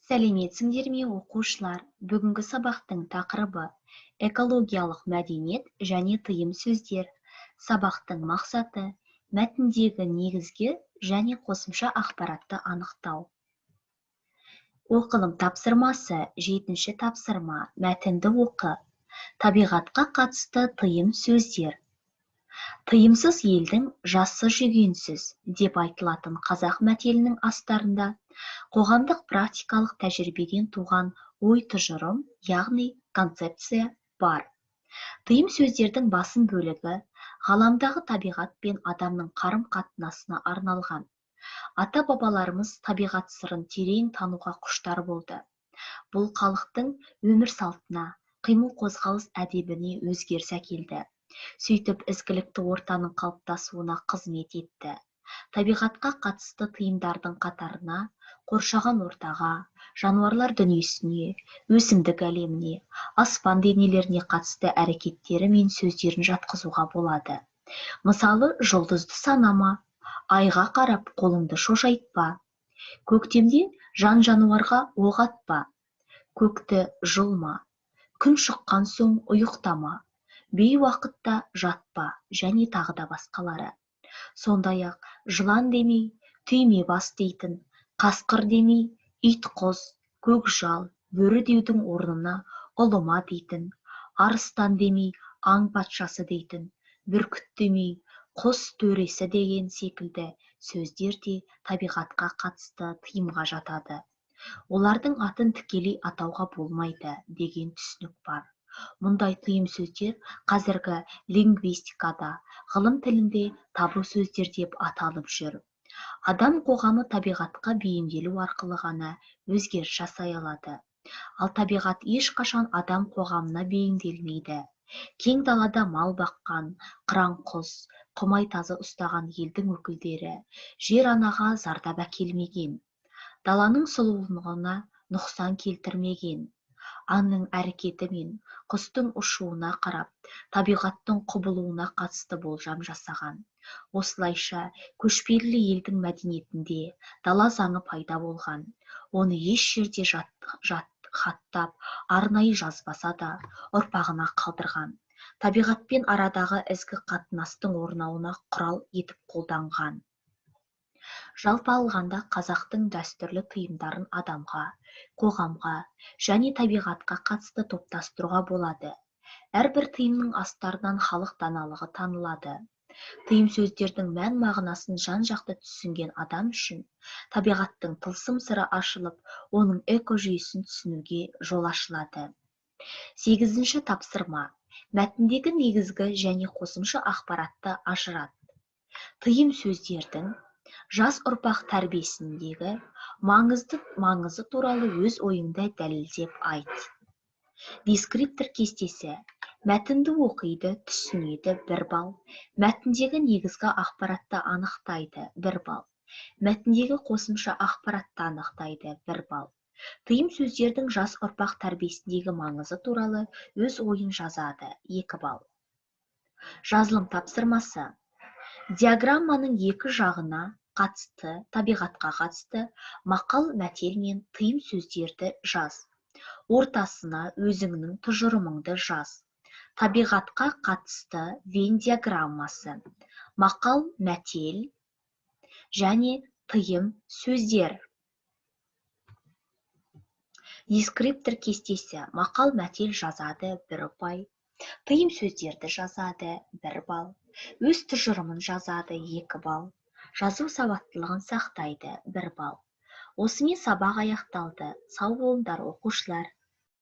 Сәлеметсіңдер ме, оқушылар! Бүгінгі сабақтың тақырыбы: экологиялық мәдениет және тыйым сөздер. Сабақтың мақсаты: мәтіндегі негізгі және қосымша ақпаратты анықтау. Оқылым тапсырмасы, жетінші тапсырма. Мәтінді оқы. Табиғатқа қатысты тыйым сөздер. Тыйымсыз елдің жасы жүгенсіз деп айтылатын қазақ мәтелінің астарында қоғамдық практикалық тәжірибеден туған ой тұжырым, яғни концепция бар. Тыйым сөздердің басым бөлігі ғаламдағы табиғат пен адамның қарым-қатынасына арналған. Ата-бабаларымыз табиғат сырын терең тануға құштар болды. Бұл халықтың өмір салтына, қимыл-қозғалыс әдебіне өзгеріс әкелді. Сөйтіп, ізгілікті ортаның қалыптасуына қызмет етті. Табиғатқа қатысты тыйымдардың қатарына қоршаған ортаға, жануарлар дүниесіне, өсімдік әлеміне, аспан денелеріне қатысты әрекеттері мен сөздерін жатқызуға болады. Мысалы, жұлдызды санама, айға қарап қолыңды шошайтпа, көктемде жан-жануарға оқ атпа, көкті жұлма, күн шыққан соң ұйықтама, бейуақытта жатпа және тағы да басқалары. Сондай-ақ жылан демей, түйме бас дейтін, қасқыр демей, ит-құс, көкжал, бөрі деудің орнына ұлыма дейтін, арыстан демей, аң патшасы дейтін, бүркіт демей, құс төресі деген секілді сөздер де табиғатқа қатысты тыйымға жатады. Олардың атын тікелей атауға болмайды деген түсінік бар. Мұндай тыйым сөздер қазіргі лингвистикада, ғылым тілінде табу сөздер деп аталып жүр. Адам қоғамы табиғатқа бейімделу арқылы ғана өзгеріс жасай алады. Ал табиғат ешқашан адам қоғамына бейімделмейді. Кең далада мал баққан, қыран құс, құмай тазы ұстаған елдің өкілдері жер анаға зардап әкелмеген. Даланың сұлулығына нұқсан келтірмеген. Аңның әрекеті мен құстың ұшуына қарап, табиғаттың құбылуына қатысты болжам жасаған. Осылайша, көшпелі елдің мәдениетінде дала заңы пайда болған. Оны еш жерде хаттап, арнайы жазбаса да, ұрпағына қалдырған. Табиғатпен арадағы ізгі қатынастың орнауына құрал етіп қолданған. Жалпы алғанда, қазақтың дәстүрлі тыйымдарын адамға, қоғамға және табиғатқа қатысты топтастыруға болады. Әрбір тыйымның астарынан халық даналығы танылады. Тыйым сөздердің мән-мағынасын жан-жақты түсінген адам үшін табиғаттың тылсым сыры ашылып, оның экожүйесін түсінуге жол ашылады. Сегізінші тапсырма. Мәтіндегі негізгі және қосымша ақпаратты ажырат. Тыйым сөздердің жас ұрпақ тәрбиесіндегі маңызы туралы өз ойыңды дәлелдеп айт. Дескриптор кестесі. Мәтінді оқиды, түсінеді, 1 балл. Мәтіндегі негізгі ақпаратты анықтайды, 1 балл. Мәтіндегі қосымша ақпаратты анықтайды, 1 балл. Тыйым сөздердің жас ұрпақ тәрбиесіндегі маңызы туралы өз ойын жазады, 2 балл. Жазылым тапсырмасы. Диаграмманың екі жағына қатысты, табиғатқа қатысты мақал, мәтел мен тыйым сөздерді жаз. Ортасына өзіңнің тұжырымыңды жаз. Табиғатқа қатысты Венн диаграммасы, мақал, мәтел және тыйым сөздер. Дескриптор кестесі. Мақал, мәтел жазады, 1 ұпай. Тыйым сөздерді жазады, 1 балл. Өз тұжырымын жазады, 2 балл. Жазу сауаттылығын сақтайды, 1 балл. Осымен сабақ аяқталды. Сау болыңдар, оқушылар.